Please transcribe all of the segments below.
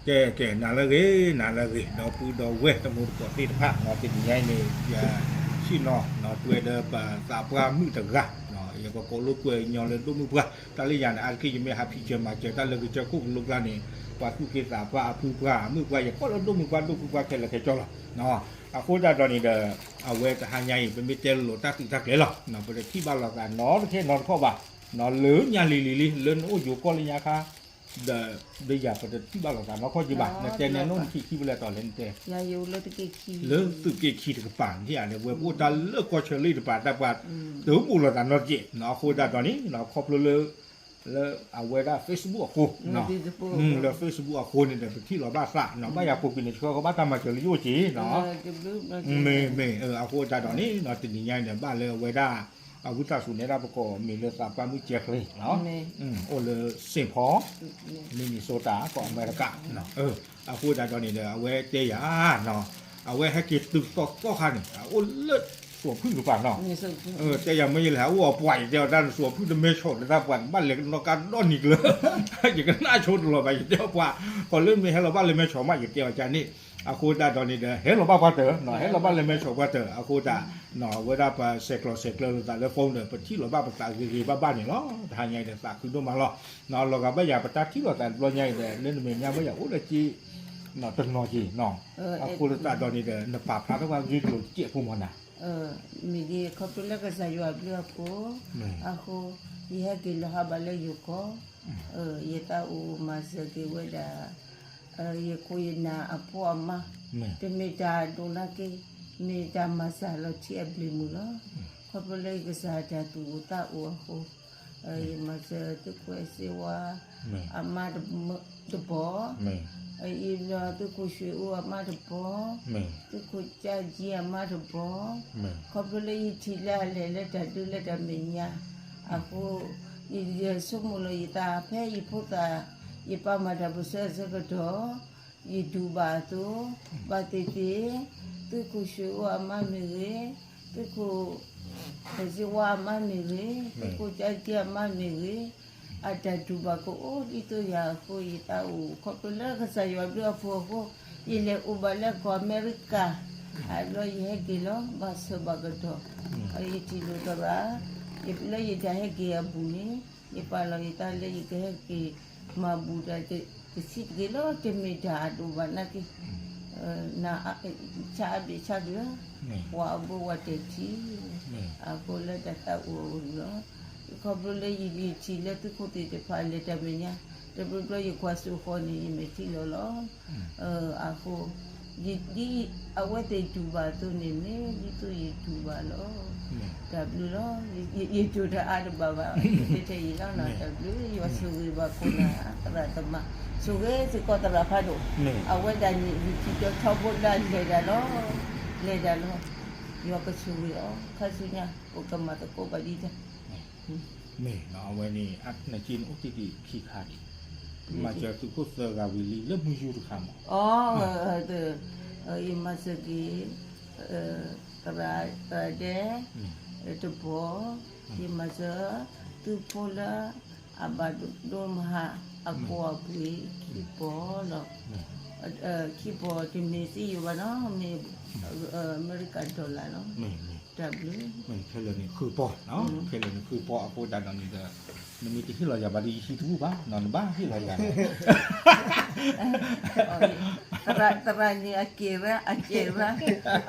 ကဲ ကဲ နၤလၢအဂ့ၤ နၤလၢအဂ့ၤ ဒီပုၢ်ဒီဝဲၢ်တံၤသကိးသ့ၣ်တဖၣ် တနံၤညါအံၤန့ၣ် ယဆ့ၣ်နီၤ တွဲဒီးပသးပှၢ်မုၣ်တဂၤ ယကကိးလိာ်ကွဲညီလၢဒိၣ်မုၢ်ပှၢ် တၢ်လၢယၤန့ၣ် အါတက့ၢ်ယမ့ၢ်ဟးဖံးစၢၤမၤစၢၤတၢ်လၢကစၢၢ်ခိၣ်ကလိကျါန့ၣ် ပှၤသူၣ်က့သးပှၢ်အဖုပှၢ်မုၣ်ပှၢ် ယကိးလၢဒိၣ်မုၢ်ပှၢ်ဒိၣ်ဖုပှၢ်ခဲလၢာ်ခဲဆ့လီၤ. အဃိသတးဒီးန့ၣ်ဒီး အဝဲတဟါညါအံၤ ပမ့ၢ်တဲလိာ်တၢ်သံးတၢ်ကျဲၤလီၤ ပတထံၣ်ဘၣ်လိာ်သးနီတခဲနီတခီၣ်ဘၣ် လၢညါလံၤလံၤလံ လၢနအိၣ်ယိၤကီၢ်လၢညါခါ ဒီး ဒီးယၤပတထံၣ်ဘၣ်လိာ်သးနီတခီၣ်က့ဘၣ် နတဲနဲနအိၣ်နထံၣ်ခံဖဲလဲၣ်တီၤလဲၣ်နတဲ လၢသုးက့ခံတကပၤန့ၣ် အဝဲပအိၣ်တၢ်လၢကီၢ်ဆၢလၢတပၤ တၢ်ပှၤတအိၣ်ဘူးလိာ်သးနီတက့ၢ် အဃိသတးဒီးန့ၣ် ခီဖျိလၢ လၢအဝဲဒၣ် Facebook အဃိ လၢ Facebook အဃိန့ၣ်ဒီး ပထံၣ်လိာ်ဘၣ်သး ဘၣ်ယၤကိးကွံာ်န့ၣ် ဆှၢဃီဘၣ်တၢ်မၤစၢၤလၢယအိၣ်က့ၤ မ့ၢ် အဃိသတးဒီးန့ၣ် တနံၤညါန့ၣ် ဘၣ်လၢအဝဲဒၣ် အဝံသးစူၤနဲဒၣ်ပကိးမံၤလၢသးပှၢ်မုၣ်ကဲချ့ အိၣ်လၢ Saint Paul Minnesota ကီၢ်အမဲရကၤ အဃိသတးဒီးန့ၣ်ဒီး အဝဲတဲယၤ အဝဲဟဲက့ၤတုၤသီသီခါန့ၣ် အအိၣ်လၢ သွီဖုၣ်တပၤနီၤ တဲယၤမ့ၢ်ယလဲၤဟးအိၣ်အပှၤ ယတဲအီၤတၢ်နသွီဖုၣ်တမဲဆီၣ်လၢတၢ်ပှၤ နဘၣ်လဲၤနီၢ်ကါဒီနံၤကျၢၤ ယကနၣ်ဆိတလီၤဘၣ် ယတဲအီၤပှၤ ပှၤလၢမ့ၢ်ဟဲလီၤဘၣ်လၢမဲဆီၣ်မး ယတဲအီၤကန့ၣ် အဃိသတးဒီးန့ၣ်ဒီး ဟဲလီၤဘၣ်ပှၤတၢၢ် ဟဲလီၤဘၣ်လၢမဲဆီၣ်ပှၤတၢၢ် အဃိသတး အဝဲဒၣ်ပဆဲးကျိးဆဲးကျၢလိာ်သးလၢ phone ဒီး ပထံၣ်လိာ်ဘၣ်ပသးဂ့ၤဂ့ၤဘၣ်ဘၣ်န့ၣ်လီၤ. တဟါညါအံၤဒီးသးခုဒိၣ်မးလီၤ. လီၤဂာ်ဘၣ်ယၤပတၢ်ထံၣ်လိာ်သးတဘျီညါအံၤဒီး လၢနမဲာ်ညါဘၣ်ယၤအိၣ်လၢက့ တနီၤက့ၤနီၤ အဃိသတးဒီးန့ၣ်ဒီး နပာ်ဖျါထီၣ်ပှၤဂ့ၢ်ကျိၤတစဲးဖိမးနၤ မ့ၢ်ဂ့ၤ ခီဖျိလၢကစၢ်ယွၤအဘျုးအဖှိၣ် အဃိ ယဟဲက့ၤလီၤဟးဘၣ်လၢယိၤကီၢ် ယသးအိၣ်မၤစၢၤက့ၤဝဲဒၣ် ယခိၣ်ယနၢ်အဖိအမါ တမ့ၢ်တၢ်ဒိၣ်နာ်က့ မ့ၢ်တၢ်မၤစၢ်လီၤထံအဘျုးမုၢ်လီၤ. ခီဖျိလၢယကစၢ်တၢ်သူၣ်အိၣ်သးအိၣ်အဃိ ယမၤစၢၤသုးခိၣ်အဲၣ်စ့ဝါ အမါတဘီ ယသုးခိၣ်ရွှ့ၣ်အိၣ်အမါတဘီ သုးခိၣ်ကၠၢ်ကၠံအမါတဘီ ခီဖျိလၢယထံၣ်လၢအလဲၤလၢတၢ်ဒုးလၢတၢ်မဲာ်ညါ အဃိ ယဆိကမိၣ်လီၤယသးဖဲယဖိသၣ် ယပၢ်မၤတၢ်ပၢၢ်ဆၢအဆၢကတီၢ် ယဒူၣ်ဘၣ်အသိး ဘၣ်သ့ၣ်သ့ၣ် သုးခိၣ်ရွှ့ၣ်အိၣ်အမါမ့ၢ်ဂ့ၤ သုးခိၣ် အဲၣ်စ့ဝါအမါမ့ၢ်ဂ့ၤ သုးခိၣ်ကၠၢ်ကၠံအမါမ့ၢ်ဂ့ၤ အတၢ်တူၢ်ဘၣ်ကအိၣ်ဒ်သိးယၤအဃိ ယသးအိၣ် ခီဖျိလၢကစၢ်ယွၤဘျုးအဖှိၣ်အဃိ ယလဲၤအိၣ်ဘၣ်လၢကီၢ်အမဲရကၤ အဘျီယဟဲက့ၤလီၤ ဘၣ်ဆၢဘၣ်ကတီၢ် ယထံၣ်လိာ်သရၣ် လၢယတၢ်ဟဲက့ၤအပူၤန့ၣ် ယပာ်လီၤယသးလၢယကဟဲက့ၤ မၤဘူၣ်တၢ်တဆံးတက့ၢ်လီၤ တမ့ၢ်တၢ်အဒိၣ်ဘၣ်နာ်က့ နဆါအဘ့ၣ်ဆါဘ့ၣ်လီၤ ပှၤအဘိဝဲတဲာ်ထံ အဃိလၢတၢ်သးအိၣ်လီၤ ခီဖျိလၢယထံၣ်လၢသုးခိၣ်သ့ၣ်တဖၣ်လဲၤတၢ်မဲာ်ညါ တဘျီဘျီယကွၢ်စိဃီန့ၣ် ယမဲာ်ထံလီၤလီၤ အဃိ ဒ်အဝဲသ့ၣ်တူၢ်ဘၣ်အသိးန့ၣ် မ့ၢ်ဒ်သိးယတူၢ်ဘၣ်လီၤ တၢ်ဘျုးလီၤ ယတိၢ်တအါတဘၣ်ဘၣ် ထဲထဲအံၤလီၤ တၢ်ဘျုး ယွၤဆိၣ်ဂ့ၤဘၣ်ခိၣ်နၢ် သရၣ်သမါ ဆိၣ်ဂ့ၤစ့ၢ်ကီးသရၣ်ဖးဒိၣ် အဝဲဒၣ်န့ၣ် ယထံၣ်ဒီးထီဘိဒၣ်လဲၤဒၣ်လီၤ လဲၤဒၣ်လီၤ ယွၤကဆိၣ်ဂ့ၤအီၤ ခါဆူညါ ပကမၤသကိးဘၣ်ဒံးတၢ် မ့ၢ်အဝဲန့ၣ် နက့နအိၣ်တ့ၢ်တ့ၢ်ခံခါဒံး မၤစၢၤသုးခိၣ်သၢဂၤဝံၤလံလၢမုၢ်ယူၢ်တခါမး အ ယမၤစၢၤက့ၤ သရၣ်ဒဲ တဘီ ယမၤစၢၤ သုးဖိလၢ အဘၣ်ဒိမဟါ အကိးအပှ့ၤ ခံဘီလီၤ ခံဘီတမ့ၢ်စ့ယိၤဘၣ်နီၤ မ့ၢ် အမဲရကၤ dollar လီၤ တၢ်ဘျုး ခဲလၢာ်န့ၣ်ဃုပီၢ် ခဲလၢာ်န့ၣ်ဃုပီၢ်အဃိသတးဒီးန့ၣ်ဒီး နမ့ၢ်တဟ့ၣ်လီၤယၤဘၣ်ဒီး ယဟံးတဘူၣ်ဘၣ်နီၤ နဘၣ်ဟ့ၣ်လီၤယၤ သရၣ်န့ၣ်အကဲဝဲ အကဲဝဲ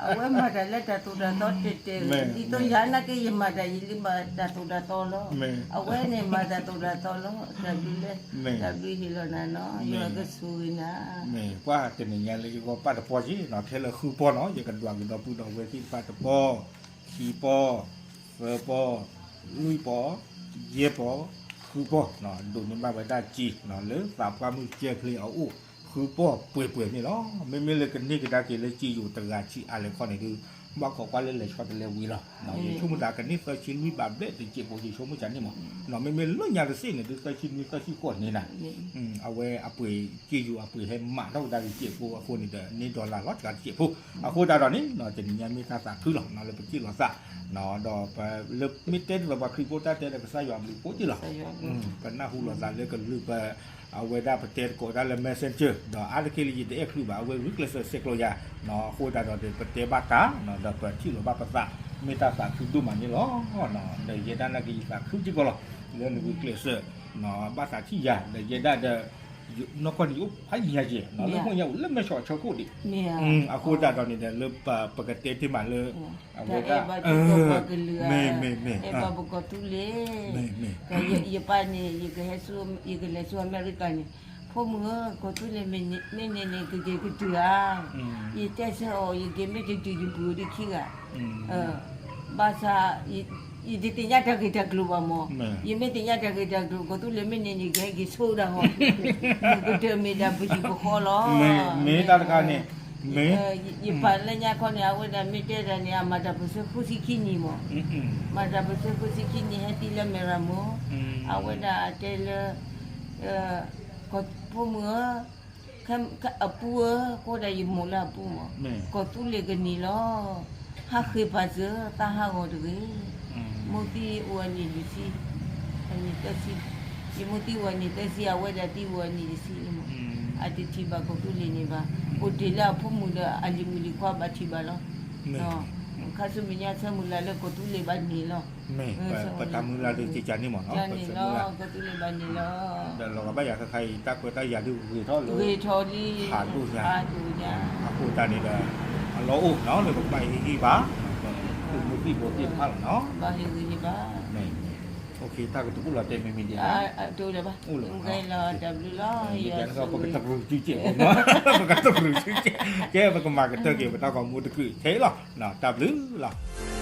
အဝဲမၤတၢ်လၢတၢ်သိၣ်တၢ်သီတဲာ်တဲာ် ဒ်သိးယၤနာ်က့ ယမၤတၢ်ယလံမၤတၢ်သိၣ်တၢ်သီလီၤ အဝဲန့ၣ်မၤတၢ်သိၣ်တၢ်သီလီၤ တၢ်ဘျုးလၢ တၢ်ဘျုးဟ့ၣ်လီၤနၤနီၤ ယွၤကဆိၣ်ဂ့ၤနၤ မ့ၢ်ကွၢ်တနံၤညါလၢယဂီၢ်ပၢ်တပီၢ်က့ၤနီၤ ခဲလၢာ်ဃုပီၢ်နီၤ ယကဒွးကဒီးပုၢ်ဒီးဝဲၢ်သ့ၣ်တဖၣ်တပီၢ် ခံပီၢ် သၢပီၢ် လွံၢ်ပီၢ် ယဲၢ်ပီၢ် ဃုပီၢ် ဒိးန့ၢ်ဘၣ်ဝဲဒၣ်စ့နီၤ လၢသးပှၢ်မုၢ်ကဲချ့အအိၣ် ဃုပီၢ်ပှဲၤပှဲၤန့ၣ်လီၤ. မ့မ့ၢ်လၢကန့ၢ်ကဒါက့ၤလၢစ့ယိၤတဂၤဆံးအါလဲၣ်ခီန့ၣ်ဒုး ဘၣ်ခိးကွၢ်လၢလဲၤဆီတလဲဝံၤလီၤ. ယဆိကမိၣ်သးကန့ၢ်သၢဆံလွံၢ်ဘးဘျဲၣ်တစဲးဖိ ယဆိကမိၣ်ကန့ၣ်မး မ့မ့ၢ်လၢညါတစ့ၣ်န့ၣ်ဒုး သၢဆံနွံသၢဆံဃိးန့ၣ်နၤ အဝဲအပှ့ၤစ့ယိၤအပှ့ၤဟဲမးထီၣ်ကဒါက့ၤစဲးဖိအဃိန့ၣ်ဒီး န့ၢ် dollar လီၤတဂၤတစဲးဖိ အဃိသတးဒီးန့ၣ် တနံၤညါမ့ၢ်တၢ်သးခုလီၤ လၢပစံးလိာ်သး ဒီးလၢမ့ၢ်တဲဒ်သိးပှၤခရံာ်ဖိတၢ်တဲဒီးကစၢ်ယွၤအဘျုးဖးဒိၣ်လီၤ. ပနၢ်ဟူလိာ်သးလၢကလုၢ်ပ အဝဲဒၣ်ပတဲသကိးတၢ်လၢ messenger ဒီးအါတက့ၢ်လၢယတအဲၣ်ချုးဘၣ် အဝဲဂုာ်ကျဲးစၢးဆဲးကျိးယၤ, အဃိသတးဒီး ပတဲဘၣ်တၢ် ဒီးပထံၣ်လိာ်ဘၣ်ပသး မ့ၢ်တၢ်သးခုဒိၣ်မးန့ၣ်လီၤ. ဒီးယဲဒၣ်နာ်က့ၤယသးခုစ့ၢ်ကီးလီၤ လၢနဂုာ်ကျဲးစၢး ဘၣ်သးထံၣ်ယၤ ဒီးယဲဒၣ်ဒီး နီၢ်ကီၢ်န့ၣ်ယအိၣ်ဖးယံၤညါကဲး လၢမုၢ်ညါအိၣ်လၢမဲၢ်ဆီးဆၢခိၣ်ဒံး, အဃိသတးဒီးန့ၣ်ဒီး လၢပကတဲတ့ၢ်မးလၢ အဝဲဒၣ် မ့ၢ် မ့ၢ် မ့ၢ် အဲၣ်ဘၣ်ပကီၢ်သူလ့ၤ, ယပၢ်န့ၣ် ယကလဲၤဆူအမဲရကၤန့ၣ်, ဖိမုၣ်ဧၢ ကီၢ်သူလ့ၤမ့ၢ်န့ၢ်န့ၣ် ကက့ၤကတုၤဧါ, ယတဲဆၢအီၤ ယက့ၤမ့ၢ်တတုၤ ယပုၢ်ဒီးခံဂၤ ဘၣ်ဆၣ် ယတသ့ၣ်ညါတၢ်ဂ့ၢ်တၢ်ကျိၤဘၣ်မး, ယမ့ၢ်သ့ၣ်ညါတၢ်ဂ့ၢ်တၢ်ကျိၤ ကီၢ်သူလ့ၤမ့ၢ်န့ၢ်န့ၣ် ကဟဲက့ၤဆိဒၣ်ဟီ, ကတၢၢ်မ့ၢ်ဒၣ်ပဟံၣ်ပဃီလီၤ, မ့ၢ်တၢ်တခါန့ၣ် မ့ၢ် ယပၢ်လၢညါခီန့ၣ် အဝဲဒၣ်မ့ၢ်တဲဒၣ်န့ၣ် အမၤတၢ်ပၢၢ်ဆၢဃုဆံခံနံၣ်မး, မၤတၢ်ပၢၢ်ဆၢဃုဆံခံနံၣ် ဟဲသံလၢမဲရမူ, အဝဲဒၣ်အတဲလၢ ကီၢ်ဖိမုၣ်ဧၢ, အပူဧၢ, အဃိဒၣ်ယမိၢ်လၢအပူမး, ကီၢ်သူလ့ၤကန့ၢ်လီၤ, ဟးဃ့ၢ်ပာ်စၢၤ သးဟးဂီၤတဂ့ၤ, မိၢ်သံအိၣ်အနံၣ်လွံၢ်ဆံ, အနံၣ်သၢဆံ, ယမိၢ်သံအိၣ်အနံၣ်သၢဆံ အဝဲဒၣ်သံအိၣ်အနံၣ်တဆံလံမး, အတထံၣ်ဘၣ်ကီၢ်သူလ့ၤန့ၣ်ဘၣ်, အိၣ်တ့ၢ်လၢအဖိမုၣ်ဒီးအလံၤမုၣ်လံၤခွါဘၣ်ထံၣ်ဘၣ်လီၤ, ခါဆူမဲာ်ညါဆၢမုၢ်လၢ်လၢကီၢ်သူလ့ၤဘၣ်န့ၢ်လီၤ မ့ၢ် ပတၢ်မုၢ်လၢ်ဒုးကကန့ၣ်မးနီၤ, ကီၢ်သူလ့ၤဘၣ်န့ၢ်လီၤ, ဒီးလီၤဂာ်ဘၣ်ယၤခဲခါအံၤ တၢ်ခွဲးတၢ်ယာ်ဒုးဂ့ၤထီၣ်လၢ ဂ့ၤထီၣ်လံ, ဖးဒိၣ်ညါ, ဖးဒိၣ်ညါ, အဃိသတးန့ၣ်ဒီး အလီၢ်အိၣ်နီၤ လၢပကဘၣ်ဟ့ၣ်ဂံၢ်ဘါ ပမိၢ်သံၣ်ဘိသ့ၣ်တဖၣ်လီၤနီၤ, ဘၣ်ဟ့ၣ်ဂံၢ်ဟ့ၣ်ဘါ, တၢ်ကတိၤအိၣ်လီၤတဲာ်မ့မ့ၢ်ဒ်လဲၣ်, အိၣ်လီၤ, ပကတၢၢ်စုကဲး, ပကတၢၢ်စုကဲး, ကဲပကမၤကတၢၢ်က့ၤ ပတၢ်ဂီၤမူတကုာ်ခဲအံၤလီၤ, တၢ်ဘျုးလီၤ.